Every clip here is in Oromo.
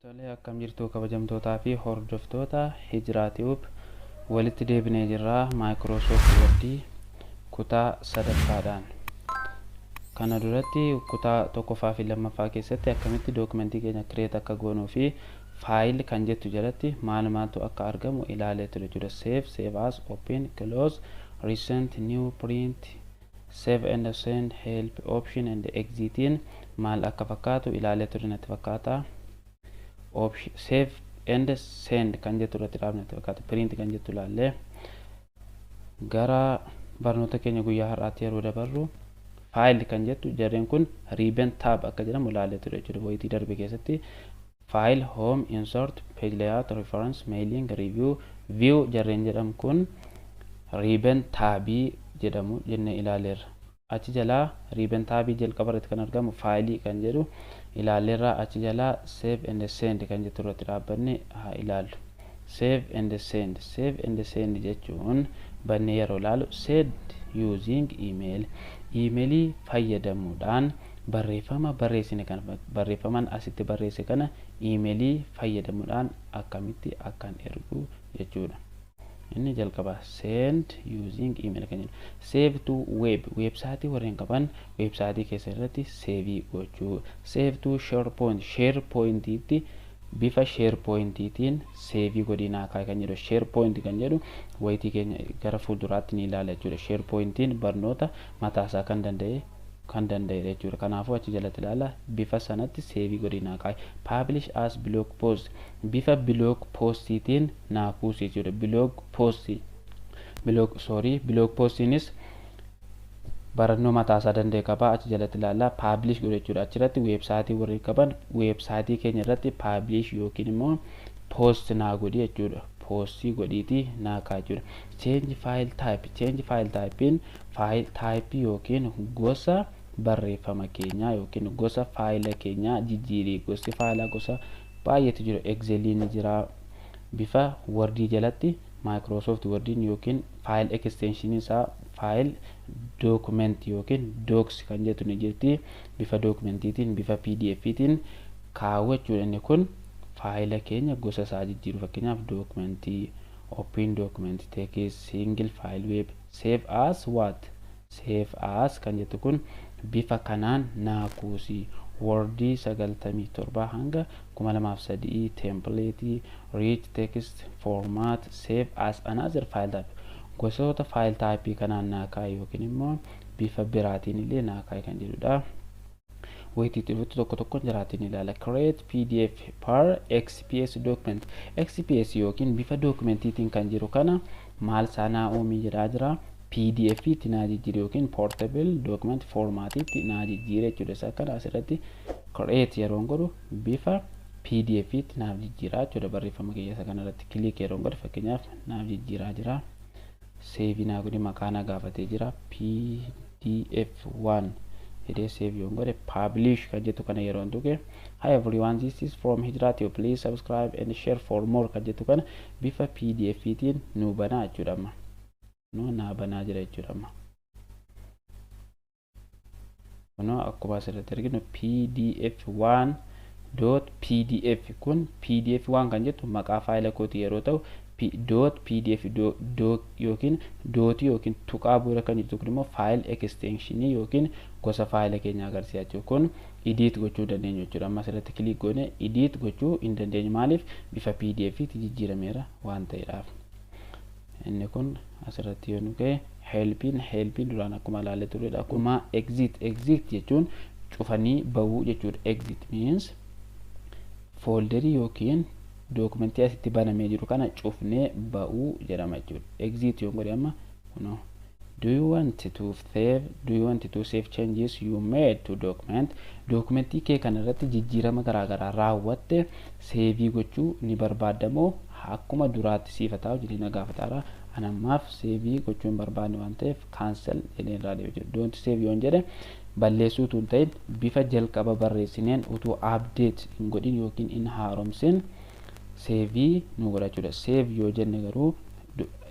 Tolee, akkam jirtu kabajamtootaa fi hordoftoota Hijiraa Tube? Walitti deebinee jirra Microsoft Word kutaa sadaffaadhaan. Kana duratti kutaa tokkoffaa fi lammaffaa keessatti akkamitti dookumentii keenya create akka goonuu fi file kan jettu jalatti maal maaltu akka argamu ilaalee ture jechuudha. Save, save as, open, close, recent, new, print, save and send, help, option and exitiin maal akka fakkaatu ilaalee ture natti fakkaata. Option, save and send kan jettu irratti dhaabne natti fakkaata. Print kan jettu ilaallee gara barnoota keenya guyyaa har'aatti yeroo dabarru, file kan jettu jarreen kun ribbon tab akka jedhamu ilaalee ture jechuudha. Wayitii darbe keessatti file, home, insert, page layout, reference, mailing, review, view jarreen jedhamu kun ribbon tabii jedhamu jennee ilaaleerra. Achi jalaa ribbon tabii jalqaba irratti kan argamu faayilii kan jedhu ilaalleerra. Achi jalaa save and send kan jettu irratti dhaabbanne haa ilaallu. Save and send, save and send jechuun bannee yeroo ilaalu, send using email, emailii fayyadamuudhaan barreeffama barreessine kana, barreeffaman asitti barreesse kana emailii fayyadamuudhaan akkamitti akkan ergu jechuudha. Inni jalqaba send using email kan jedhu. Save to web, websaayitii warreen qaban websaayitii keessa irratti save gochuu. Save to SharePoint, SharePointiitti bifa SharePointiitiin save godhinaa kaa'e kan jedhu. SharePoint kan jedhu wayitii keenya gara fuulduraatti ni ilaala jechuudha. SharePointiin barnoota mataasaa kan danda'e jechuudha. Kanaafuu achi jalatti ilaala, bifa sanatti save godhinaa kaa'e. Publish as blog post, bifa blog postiitiin naa kuusi jechuudha. Blog post, blog, sorry, blog postiinis barannoo mataasaa danda'e qaba. Achi jalatti ilaalla. Publish godhu jechuudha. Achirratti weebsaayitii warri qaban weebsaayitii keenya irratti publish yookiin immoo post naa godhi jechuudha. Postii godhiitii naa kaa jechuudha. Change file type, change file typein file type yookiin gosa barreeffama keenyaa yookiin gosa faayila keenyaa jijjiirii. Gosti faayilaa gosa baay'eetu jira. Exceliin jira, bifa Wordii jalatti Microsoft Wordiin yookiin file extension isaa file document yookiin docx kan jettu ni jirti. Bifa dokumentiitiin, bifa PDFtiin kaawwachuudha. Inni kun faayila keenya gosa isaa jijjiiru. Fakkeenyaaf dookumentii, open document, text, single file, web. Save as what, save as kan jettu kun bifa kanaan naa kuusii. Wordii 97 hanga 2003, templateii, rich text format, save as another file type, gosoota file type kanaan naa kaa'e yookiin immoo bifa biraatiin illee naa kaa'e kan jedhudha. Wayitii dhufutti tokko tokkoon jiraatiin ilaala. Create PDF per XPS document. XPS yookiin bifa dokumentiitiin kan jiru kana maal sanaa uumii jedhaa jira. PDF itti naa jijjiire yookiin portable document formaatiitti naa jijjiire jechuudha. Isa kana asirratti create yeroon godhu bifa PDF itti naaf jijjiiraa jechuudha. Barreeffama kiyya isa kanarratti click yeroon godhu, fakkeenyaaf, naaf jijjiiraa jira. Save naa godhi maqaa na gaafatee jira. PDF 1 jedhee save yoon godhe, publish kan jettu kana yeroon tuqe, "Hi everyone, this is from Hijra Tube, please subscribe and share for more" kan jettu kana bifa PDF tiin nu banaa jechuudha. Amma nu naa banaa jira jechuudha. Amma kunoo akkuma asirratti arginu PDF 1 dot PDF kun, PDF 1 kan jettu maqaa faayila kooti yeroo ta'u, dot PDF yookiin dootii yookiin tuqaa bu'uura kan jirtu kun immoo file extensionii yookiin gosa faayila keenya agarsiisa jechuudha. Kun edit gochuu dandeenya jechuudha. Amma asirratti click goone edit gochuu hin dandeenyu. Maaliif? Bifa PDF tti jijjiirameera waan ta'eedhaaf. Inni kun asirratti yoo nu ga'e, helpiin duraan akkuma ilaalle turedha. Akkuma exit, exit jechuun cufanii bahuu jechuudha. Exit means foolderii yookiin dookumentii asitti banamee jiru kana cufnee ba'uu jedhama jechuudha. Exit yoo godhe amma kunoo, do you want to save, do you want to save changes you made to document? Dookumentii kee kana irratti jijjiirama garaagaraa raawwatte save gochuu ni barbaadamoo akkuma duraatti siifataa jedhee na gaafataara. Anammaaf save gochuu hin barbaanne waan ta'eef cancel jedhee irraa deebi'e. Don't save yoon jedhe, balleessuu utuu hin ta'in bifa jalqaba barreessineen utuu update hin godhin yookiin hin haaromsin save nu godha jechuudha. Save yoo jenne garuu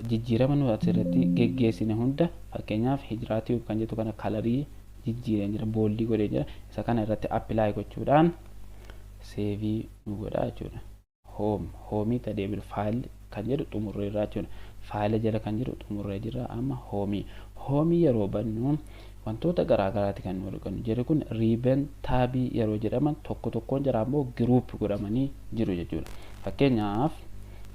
jijjiirama nu asirratti geggeessine hunda, fakkeenyaaf Hijiraatii kan jettu kana colorii jijjiireen jira, boldii godhee jira, isa kana irratti apply gochuudhaan Save nu godha jechuudha. Home tadeebilu file kan jedhu xumurreerra jechuudha. Faayila jala kan jiru xumurree jira. Amma home yeroo bannu wantoota garaagaraati kan nu argannu. Jedhu kun ribbon tab yeroo jedhaman tokko tokkoon jara immoo group godhamanii jiru jechuudha. Fakkeenyaaf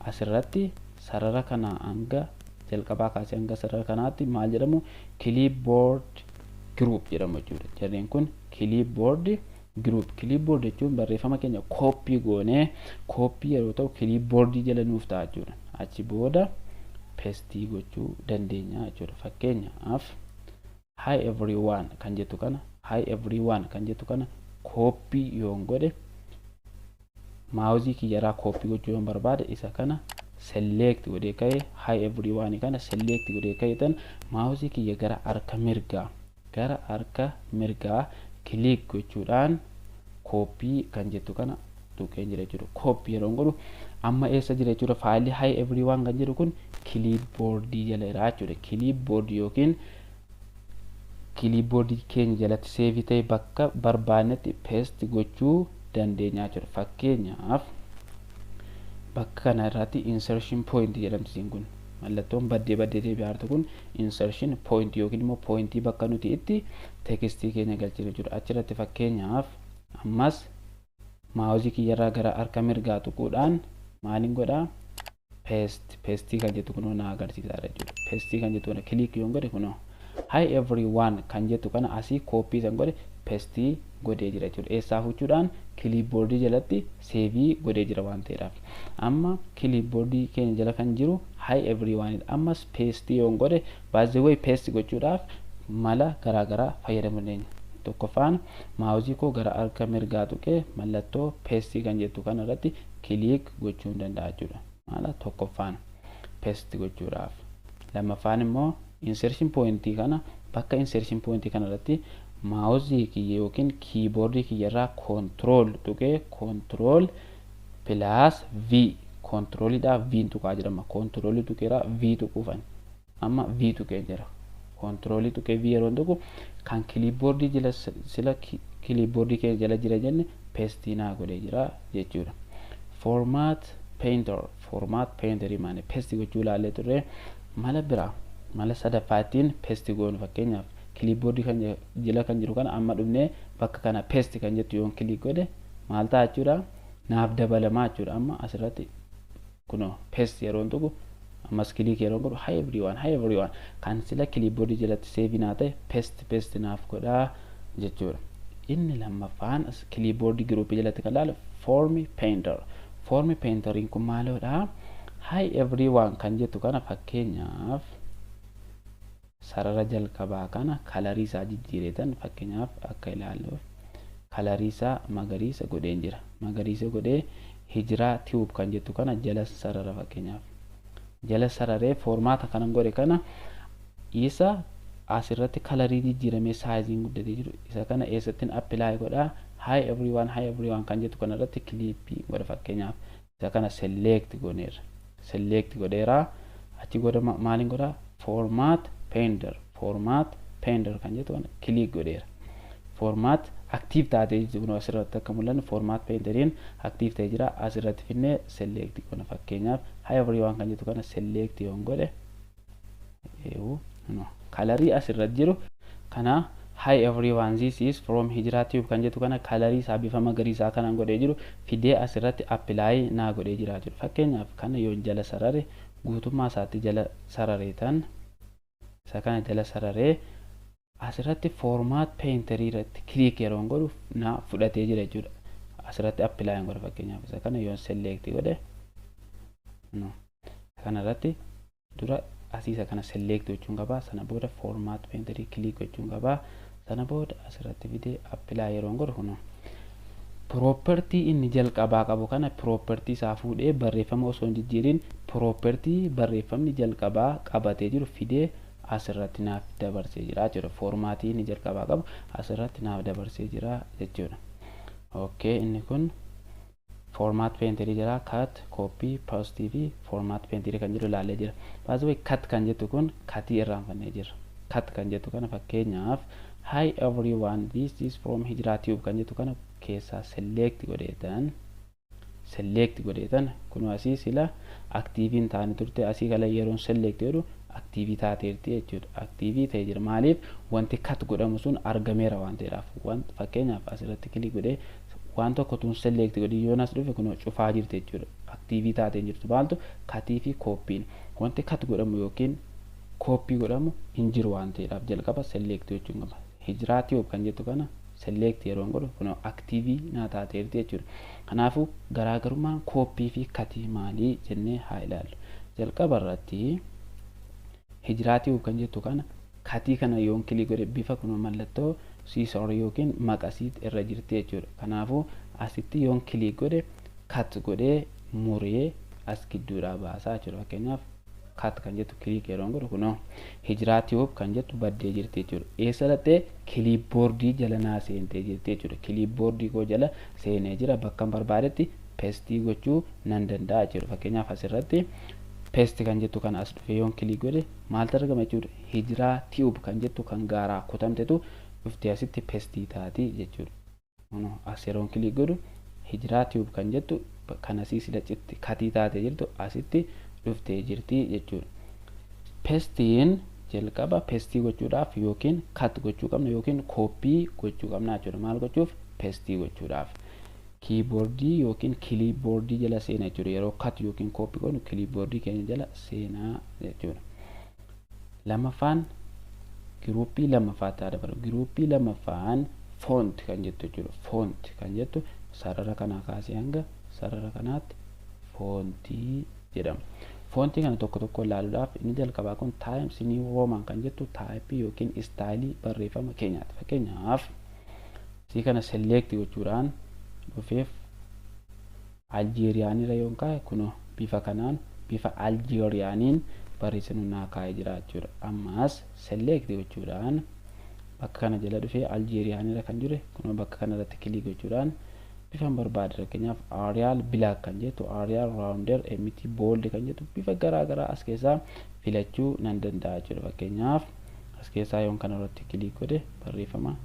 asirratti sarara kana hanga jalqabaa kaasee hanga sarara kanaatti maal jedhamu? Clipboard group jedhamu jechuudha. Jarreen kun clipboard group. Clipboard jechuun barreeffama keenya copy goonee, copy yeroo ta'u clipboard jala nuuf ta'a jechuudha. Achi booda paste gochuu dandeenya jechuudha. Fakkeenyaaf "Hi everyone" kan jettu kana, "Hi everyone" kan jettu kana copy yoon godhe, mouse kiyyarraa copy gochuu yoon barbaade, isa kana select godhee ka'ee, "Hi everyone" kana select godhee ka'ee tan mouse kiyya gara harka mirgaa click gochuudhaan copy kan jettu kana tuqeen jira jechuudha. Copy yeroo godhu amma eessa jira jechuudha? Faayilli "Hi everyone" kan jedhu kun clipboard jala jira jechuudha. Clipboard yookiin clipboard keenya jalatti save ta'e bakka barbaannetti paste gochuu dandeenya jechuudha. Fakkeenyaaf bakka kana irratti insertion point jedhamti isiin kun. Mallattoon baddee baddee deebi'aa jirtu kun insertion point yookiin immoo pointii bakka nuti itti text keenya galchinu jechuudha. Achirratti fakkeenyaaf ammas mouse kiyyarraa gara harka mirgaa tuquudhaan maaliin godhaa? Paste kan jettu kunoo na agarsiisaa jechuudha. Paste kan jettu kana click yoon godhe, kunoo "Hi everyone" kan jettu kana asii copy san godhe paste godhee jira jechuudha. Eessaa fuchuudhaan? Clipboard jalatti save godhee jira waan ta'eedhaaf. Amma clipboard keenya jala kan jiru "Hi everyone" ammas paste yoon godhe, baay'ee paste gochuudhaaf mala garaagaraa fayyadamuu dandeenya. Tokkoffaan mouse koo gara harka mirgaa tuqee mallattoo paste kan jettu kana irratti click gochuu hin danda'a jechuudha. Mala tokkoffaan paste gochuudhaaf. Lammaffaan immoo insertion point kana, bakka insertion point kana irratti mouse kiyya yookiin keyboard kiyya irraa control tuqee control plus V, controlidhaa V tuqaa jedhama. Control tuqeera, V tuquufan amma V tuqee jira. Control tuqee V yeroo tuqu kan clipboard jala, sila clipboard keenya jala jira jenne, paste naa godhee jira jechuudha. Format painter, format painter maani paste gochuu ilaallee turre. Mala biraa, mala sadaffaatiin paste goonu, fakkeenyaaf clipboard kan jala kan jiru kana amma dhufnee bakka kana paste kan jettu yoon click godhe maal ta'a jechuudha? Naaf dabalamaa jechuudha. Amma asirratti kunoo paste yeroon tuqu, ammas click yeroo godhu, "Hi everyone, hi everyone" kan sila clipboard jalatti save naa ta'e paste naaf godhaa jechuudha. Inni lammaffaan clipboard group jalatti kan ilaalu form painter. Form painteriin kun maaloodha? "Hi everyone" kan jettu kana fakkeenyaaf sarara jalqabaa kana color isaa jijjiireetan, fakkeenyaaf akka ilaalluuf color isaa magariisa godheen jira. Magariisa godhee Hijiraa Tube kan jettu kana jala sarara, fakkeenyaaf jala sararee format kanan godhe kana isa asirratti color jijjiiramee sizeiin guddatee jiru isa kana eessattiin apply godhaa? "Hi everyone, hi everyone" kan jettu kana irratti click godha. Fakkeenyaaf isa kana select gooneerra, select godheeraa, achi godha maaliin godhaa? Format painter, format painter kan jettu kana click godheera. Format active taatee jirtu asirratti akka mul'annu format painteriin active ta'ee jira. Asirratti finnee select goona. Fakkeenyaaf "Hi everyone" kan jettu kana select yoon godhe, no, color asirratti jiru kana, "Hi everyone, this is from Hijiraa Tube" kan jettu kana color isaa bifa magariisaa kanaan godhee jiru fidee asirratti apply naa godhee jira jiru. Fakkeenyaaf kana yoon jala sarare, guutummaa isaatti jala sarareetan, isa kana jala sararee asirratti format painter irratti click yeroon godhu na fudhatee jira jechuudha. Asirratti apply godha. Fakkeenyaaf isa kana yoon select godhe, no, kana irratti dura asii isa kana select gochuun qabaa, sana booda format painter click gochuun qabaa, sana booda asirratti fidee apply yeroon godhu, kunoo property inni jalqabaa qabu kana property isaa fuudhee barreeffama osoo hin jijjiirin property barreeffamni jalqabaa qabatee jiru fidee asirratti naaf dabarsee jira jechuudha. Format inni jalqabaa qabu asirratti naaf dabarsee jira jechuudha. Okay, inni kun format painter jira. Cut, copy, paste fi format painter kan jedhu ilaallee jira. Baasii cut kan jettu kun cut irraanfannee jira. Cut kan jettu kana, fakkeenyaaf "Hi everyone, this is from Hijraa Tube" kan jettu kana keessaa select godheetan kun asii sila activeiin taane turte. Asii kala yeroon select godhu active taateerti jechuudha. Active ta'ee jira. Maaliif? Wanti cut godhamu sun argameera waan ta'eedhaaf. Want fakkeenyaaf asirratti click godhee waan tokko tun select godhi yoon as dhufe, kun cufaa jirti jechuudha. Active taatee jirtu. Maaltu? Cutii fi copyn. Wanti cut godhamu yookiin copy godhamu hin jiru waan ta'eedhaaf jalqaba select gochuun qaba. Hijraa Tube kan jettu kana select yeroon godhu, kun active naa taateerti jechuudha. Kanaafuu garaagarummaan copy fi cutii maalii jennee haa ilaallu. Jalqaba irratti Hijraa Tube kan jettu kana, cutii kana yoon click godhe, bifa kun mallattoo scissor yookiin maqasii irra jirti jechuudha. Kanaafuu asitti yoon click godhe, cut godhee muree as gidduudhaa baasaa jechuudha. Fakkeenyaaf cut kan jettu click yeroon godhu, kunoo Hijraa Tube kan jettu baddee jirti jechuudha. Eessa dhattee? Clipboardii jala naa seentee jirti jechuudha. Clipboardii koo jala seenee jira. Bakka barbaadetti paste gochuu nan danda'a jechuudha. Fakkeenyaaf asirratti paste kan jettu kana as dhufe yoon click godhe, maaltu argama jechuudha? Hijraa Tube kan jettu kan gaaraa kutamtetu dhuftee asitti paste taati jechuudha. As yeroon click godhu, Hijraa Tube kan jettu kan asii sila citti cutii taatee jirtu asitti dhuftee jirti jechuudha. Pasteiin jalqaba paste gochuudhaaf yookiin cut gochuu qabna yookiin copy gochuu qabna jechuudha. Maal gochuuf? Paste gochuudhaaf. Keyboardii yookiin clipboardii jala seenaa jechuudha. Yeroo cut yookiin copy goonu clipboardii keenya jala seenaa jechuudha. Lammaffaan groupii lammaffaatti haa dabalu. Groupii lammaffaan font kan jettu jechuudha. Font kan jettu sarara kanaa kaasee hanga sarara kanaatti fontii jedhama. Fontii kana tokko tokko ilaaluudhaaf, inni jalqabaa kun Times New Roman kan jettu typeii yookiin styleii barreeffama keenyaati. Fakkeenyaaf isii kana select gochuudhaan dhufeef Aljeeriyaanirra yoon kaa'e, kunoo bifa kanaan bifa Aljeeriyaaniin barreessinu naa kaa'ee jira jechuudha. Ammas select gochuudhaan bakka kana jala dhufee Aljeeriyaanirra kan jiru kunoo bakka kana irratti click gochuudhaan bifan barbaade, fakkeenyaaf Arial Black kan jettu, Arial Rounded, MT Bold kan jettu, bifa garaa garaa as keessaa filachuu nan danda'a jechuudha. Fakkeenyaaf as keessaa yoon kana irratti click godhe, barreeffama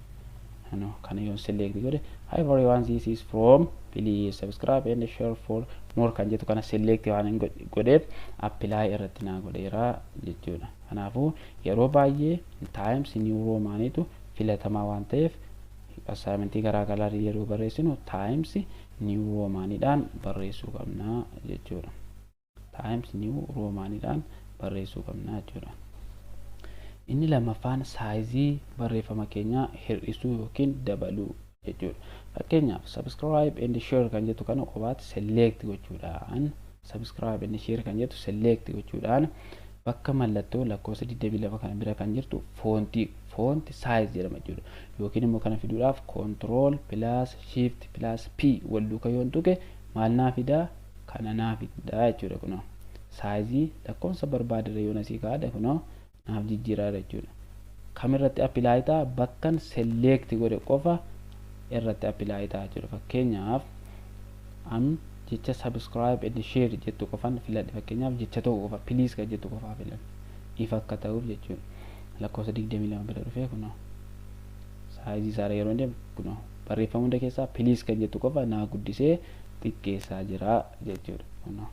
kana yoon select godhe, "Hi everyone, this is from, please subscribe and share for more" kan jettu kana select waan hin godheef apply irratti naa godheera jechuudha. Kanaafuu yeroo baay'ee Times New Romaniitu filatamaa waan ta'eef assignmentii garaa garaa yeroo barreessinu Times New Romaniidhaan barreessuu qabna jechuudha. Times New Romaniidhaan barreessuu qabna jechuudha. Inni lammaffaan sizeii barreeffama keenyaa hir'isuu yookiin dabaluu jechuudha. Fakkeenyaaf "subscribe and share" kan jettu kana qofaatti select gochuudhaan, "subscribe and share" kan jettu select gochuudhaan, bakka mallattoo lakkoofsa 22 kana bira kan jirtu fontii, font size jedhama jechuudha. Yookiin immoo kana fiduudhaaf control plus shift plus P wal duuka yoon tuqe, maal naa fidaa? Kana naa fidaa jechuudha. Kunoo sizeii lakkoofsa barbaadere yoon asii kaa'adhe, kunoo naaf jijjiiraa jechuudha. Kamirratti apply ta'a? Bakkan select godhe qofa irratti apply ta'a jechuudha. Fakkeenyaaf am jecha "subscribe and share" jettu qofan filadhe. Fakkeenyaaf jecha tokko qofa, "please" kan jettu qofaa filadhe, ifa akka ta'uuf jechuudha. Lakkoofsa 22 bira dhufee kunoo sizeii isaa yeroo deemu, kunoo barreeffama hunda keessaa "please" kan jettu qofa naa guddisee xiqqeessaa jira jechuudha. Kunoo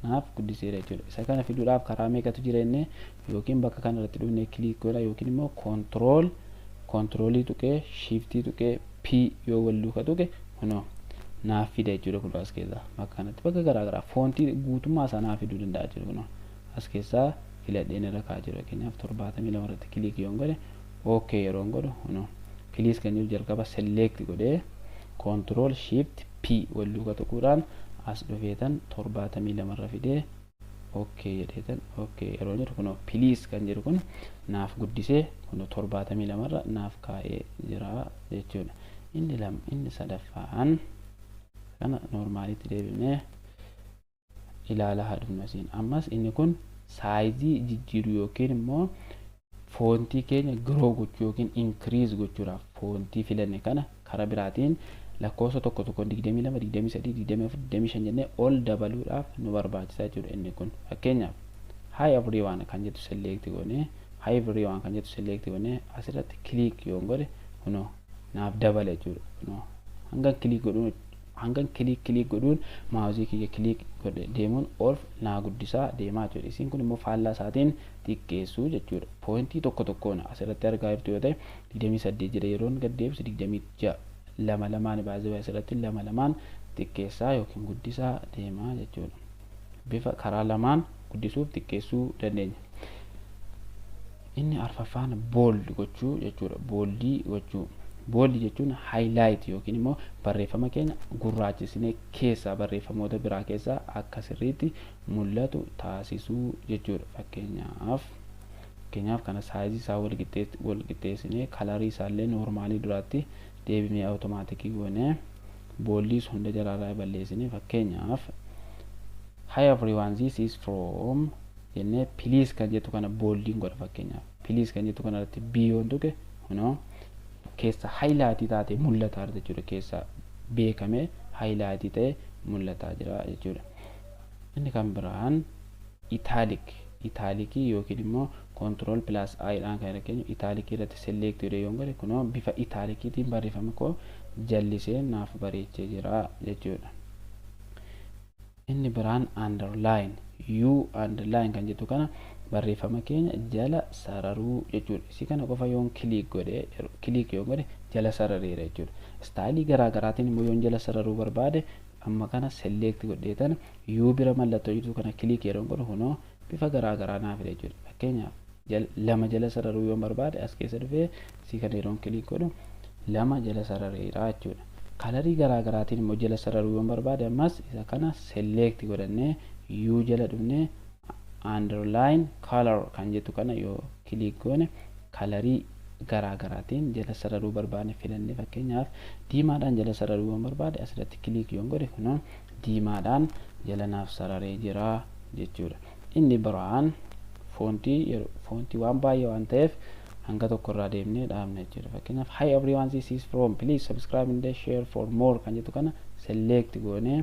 naaf guddiseera jechuudha. Isa kana fiduudhaaf karaa meeqatu jira jennee, yookiin bakka kana irratti dhufnee click godha, yookiin immoo controlii tuqee shiftii tuqee P yoo wal duuka tuqe, kunoo naaf fida jechuudha. Kunoo as keessaa bakka kanatti bakka garaa garaa fontii guutummaa isaa naaf fiduu danda'a jechuudha. Kunoo as keessaa filadheen irra kaa'aa jiru. Fakkeenyaaf 72 irratti click yoon godhe, OK yeroon godhu, kunoo "please" kan jiru jalqaba select godhee control shift P wal duuka tuquudhaan as dhufeetan 72 irra fidee OK jedheetan OK yeroo jedhu, kunoo "please" kan jedhu kun naaf guddisee kunoo 72 irra naaf kaa'ee jira jechuudha. Inni lama, inni sadaffaan kana normalitti deebinee ilaalaa haa dhufnu asiin. Ammas inni kun sizeii jijjiiruu yookiin immoo fontii keenya grow gochuu yookiin increase gochuudhaaf fontii filanne kana karaa biraatiin lakkoofsa tokko tokkoon 22, 23, 24, 25 jennee ol dabaluudhaaf nu barbaachisa jechuudha inni kun. Fakkeenyaaf "Hi everyone" kan jettu select goonee, "Hi everyone" kan jettu kana Hi everyone kan jettu select goonee asirratti click yoon godhe, kunoo naaf dabala jechuudha. Kunoo hangan click godhuun, hangan click click godhuun, mouseii kiyya click godhe deemuun ol naa guddisaa deemaa jechuudha. Isiin kun immoo faallaa isaatiin xiqqeessuu jechuudha. Pointii tokko tokkoon asirratti argaa jirtu yoo ta'e, 28 jedha. Yeroon gad deebisu 26, lama lamaan baay'ee asirratti lama lamaan xiqqeessaa yookiin guddisaa deemaa jechuudha. Bifa karaa lamaan guddisuuf xiqqeessuu dandeenya. Inni arfaffaan bold gochuu jechuudha. Boldii gochuu. Boldii jechuun highlight yookiin immoo barreeffama keenya gurraachisnee keessaa barreeffamoota biraa keessaa akka sirriitti mul'atu taasisuu jechuudha. Fakkeenyaaf kana sizeii isaa wal qixxeessinee, colorii isaallee normalii duraatti deebinee automaticii goonee, boldiis hunda jalaarraa balleessinee, fakkeenyaaf "Hi everyone, this is from" jennee "please" kan jettu kana boldiin godha. Fakkeenyaaf "please" kan jettu kana irratti B yoon tuqe, kunoo keessa highlightii taatee mul'ataa jira jechuudha. Keessa beekamee highlightii ta'ee mul'ataa jira jechuudha. Inni kan biraan italic. Italicii yookiin immoo control plus I dhaan kan keenyu italicii irratti select godhee yoon godhe, kunoo bifa italiciitiin barreeffama koo jallisee naaf bareechee jira jechuudha. Inni biraan underline. U underline kan jettu kana barreeffama keenya jala sararuu jechuudha. Isii kana qofa yoon click godhe, click yoon godhe, jala sarareera jechuudha. Styleii garaa garaatiin immoo yoon jala sararuu barbaade, amma kana select godheetan U bira mallattoo jirtu kana click yeroo godhu, kunoo bifa garaa garaa naaf fida jechuudha. Fakkeenyaaf lama jala sararuu yoon barbaade, as keessa dhufee isii kana yeroon click godhu lama jala sarareera jechuudha. Colorii garaa garaatiin immoo jala sararuu yoon barbaade, ammas isa kana select godhannee U jala dhufnee underline color kan jettu kana yoo click goone, colorii garaa garaatiin jala sararuu barbaanne filannee, fakkeenyaaf diimaadhaan jala sararuu yoon barbaade, asirratti click yoon godhe, kunoo diimaadhaan jala naaf sararee jira jechuudha. Inni biraan fontii. Fontii waan baay'ee waan ta'eef hanga tokko irraa deemnee dhaabna jechuudha. Fakkeenyaaf "Hi everyone, this is from, please subscribe and share for more" kan jettu kana select goonee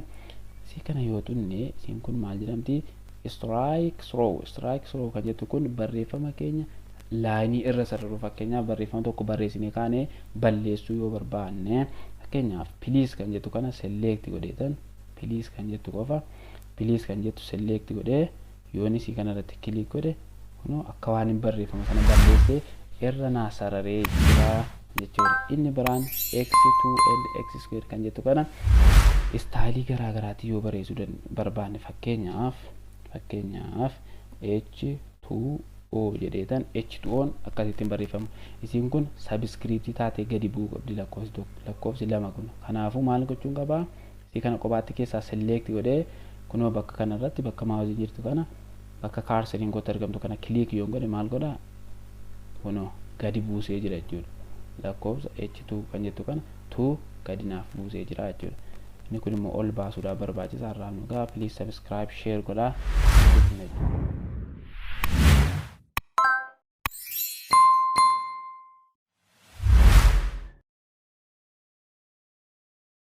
isii kana yoo tunne, isiin kun maal jedhamti? Strike through. Strike through kan jettu kun barreeffama keenya lineii irra sararuu. Fakkeenyaaf barreeffama tokko barreessinee kaanee balleessuu yoo barbaanne, fakkeenyaaf "please" kan jettu kana select godheetan, "please" kan jettu qofa, "please" kan jettu select godhee yoon isii kana irratti click godhe, kunoo akka waan hin barreeffama sana balleessee irra naa sararee jira jechuudha. Inni biraan x2 and x square kan jettu kana styleii garaa garaatiin yoo barreessuu barbaanne, fakkeenyaaf H2O jedheetan, H2O'n akkasittiin barreeffamu. Isiin kun subscriptii taatee gadi bu'uu qabdi lakkoofsi lama kun. Kanaafuu maal gochuun qabaa? Isii kana kophaatti keessaa select godhee, kunoo bakka kanarratti, bakka mouseii jirtu kana, bakka cursoriin kootti argamtu kana click yoon godhe, maal godhaa? Kunoo gadi buusee jira jechuudha. Lakkoofsa H2 kan jettu kana 2 gadi naaf buusee jira jechuudha. Inni kun immoo ol baasuudhaaf barbaachisaa. Har'aaf nu gaa. Please subscribe, share godhaa.